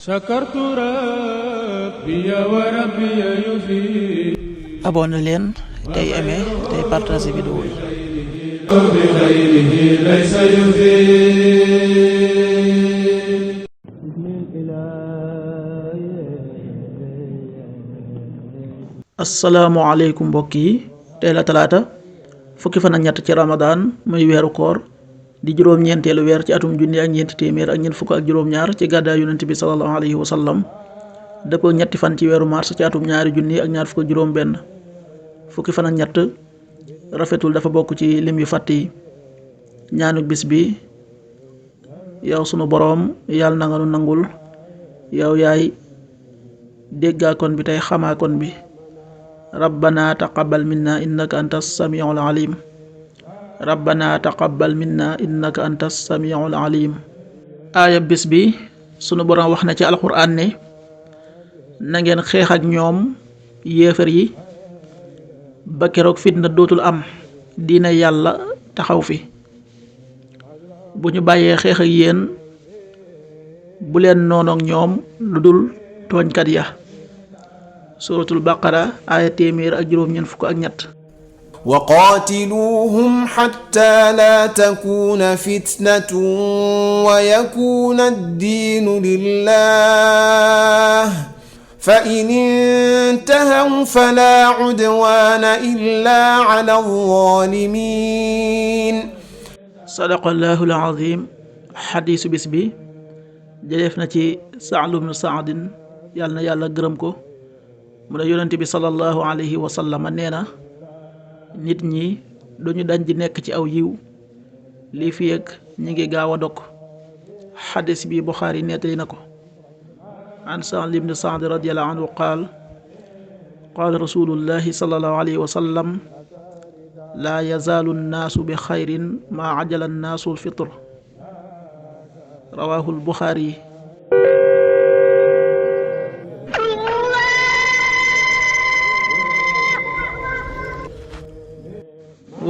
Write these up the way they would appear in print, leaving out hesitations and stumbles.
sakartu rabbi wa rabbi yufi. abonné leen tey aimé tey partagé vidéo yi. bi xayrihi laysa yufi. asalaamaaleykum mbokk yi tey la talaata fukki fan ak ñett ci Ramadan muy weeru koor di juróom-ñeenteelu weer ci atum junni ak ñeenti téeméer ak ñeent fukk ak juróom-ñaar ci gàddaay yonent bi sallallahu alayhi wa sallam dëppoo ñetti fan ci weeru mars ci atum ñaari junni ak ñaar fukk ak juróom-benn fukki fan ak ñett rafetul dafa bokk ci lim yu fàtt yi. ñaanu bis bi yow sunu boroom yàlla na nga nu nangul yow yaay déggaakoon bi tey xamaakoon bi. rabbana taqabbal minna innaka antas samiul alim rabbana taqabbal minna innaka antas samiul alim. aaya bis bi sunu boroom wax na ci alxuraan ne na ngeen xeex ak ñoom yéefar yi ba keroog fitna dootul am diina yàlla taxaw fi. bu ñu bàyyee xeex ak yéen bu leen noonoog ñoom lu dul tooñkat ya. suratul baqara aaya téeméer ak juróom-ñeent fukk ak ñett. wa qaatiluuhum xatta laa takuuna fitnatun wa yakuuna addiinu lillah fa in intahaw falaa cudwaana illaa cala alzaalimiin. sadaqallaahu al-aziim. xadiisu bis bi jëleef na ci Sahl ibnu Saadin yàlla na yàlla gërëm ko mu ne yonent bi sallallahu alayhi wa sallam nee na nit ñi duñu dañ di nekk ci aw yiw lii fi yëg ñi ngi gaaw a dog. xadis bi Buxaari nettali na ko. an Sahl ibn Saad radiyallahu anhu qaal qaala rasulullahi sallallahu alayhi wa sallam laa yazaalu nnaasu bi xayrin maa ajala nnaasu lfitr rawaahu lbuxaari.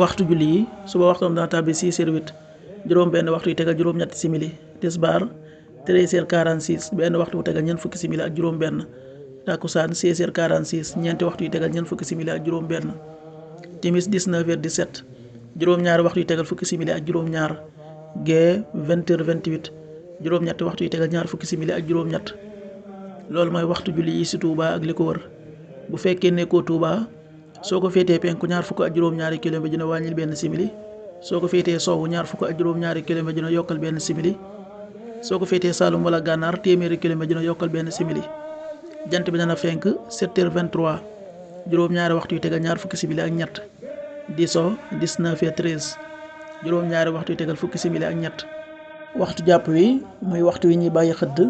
waxtu julli yi suba waxtoom dana tàbbi 6h08 juróom benn waxtu yu tegal juróom-ñetti simili. tisbaar 13h46 benn waxtu yu tegal ñeent fukki simili ak juróom benn. takkusaan 16h46 ñeenti waxtu yu tegal ñeent fukki simili ak juróom benn. timis 19h17 juróom-ñaari waxtu yu tegal fukki simili ak juróom ñaar. gee 20h28 juróom-ñetti waxtu yu tegal ñaar fukki simili ak juróom-ñett. loolu mooy waxtu julli yi ci Touba ak li ko wër. bu fekkee nekkoo Touba soo ko féetee penku ñaar fukk ak juróom-ñaari kilomètre dina wàññil benn simili. soo ko féetee sowwu ñaar fukk ak juróom-ñaari kilomètre dina yokkal benn simili. soo ko féetee Saalum wala Gànnaar téeméeri kilomètre dina yokkal benn simili. jant bi dana fenk 7h23 juróom-ñaari waxtu yu tegal ñaar fukki simili ak ñett. di so 19h13 juróom-ñaari waxtu yu tegal fukki simili ak ñett. waxtu jàpp wi muy waxtu wi ñuy bàyyi xëdd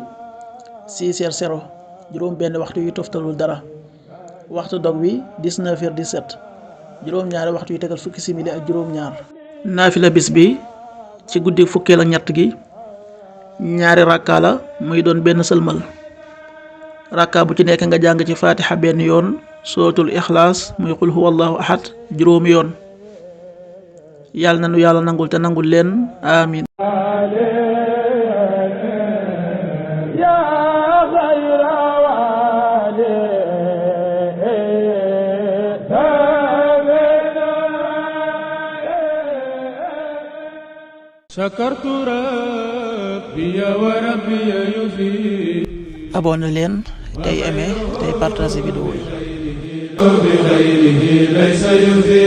6h00 juróom benn waxtu yu toftalul dara. waxtu dog wi 19h17 juróom-ñaari waxtu yu tegal fukki simili ak juróom-ñaar. naafila bis bi ci guddi fukkeel ak ñett gi ñaari rakka la muy doon benn sëlmal. rakka bu ci nekk nga jàng ci fatiha benn yoon suratul ixlaas muy qul huwallahu ahad juróomi yoon. yàlla na nu yàlla nangul te nangul leen amin. sakartu rabbi wa rabbi yufi. abonné leen tey aimé tey partagé vidéo yi. bi xayrihi laysa yufi.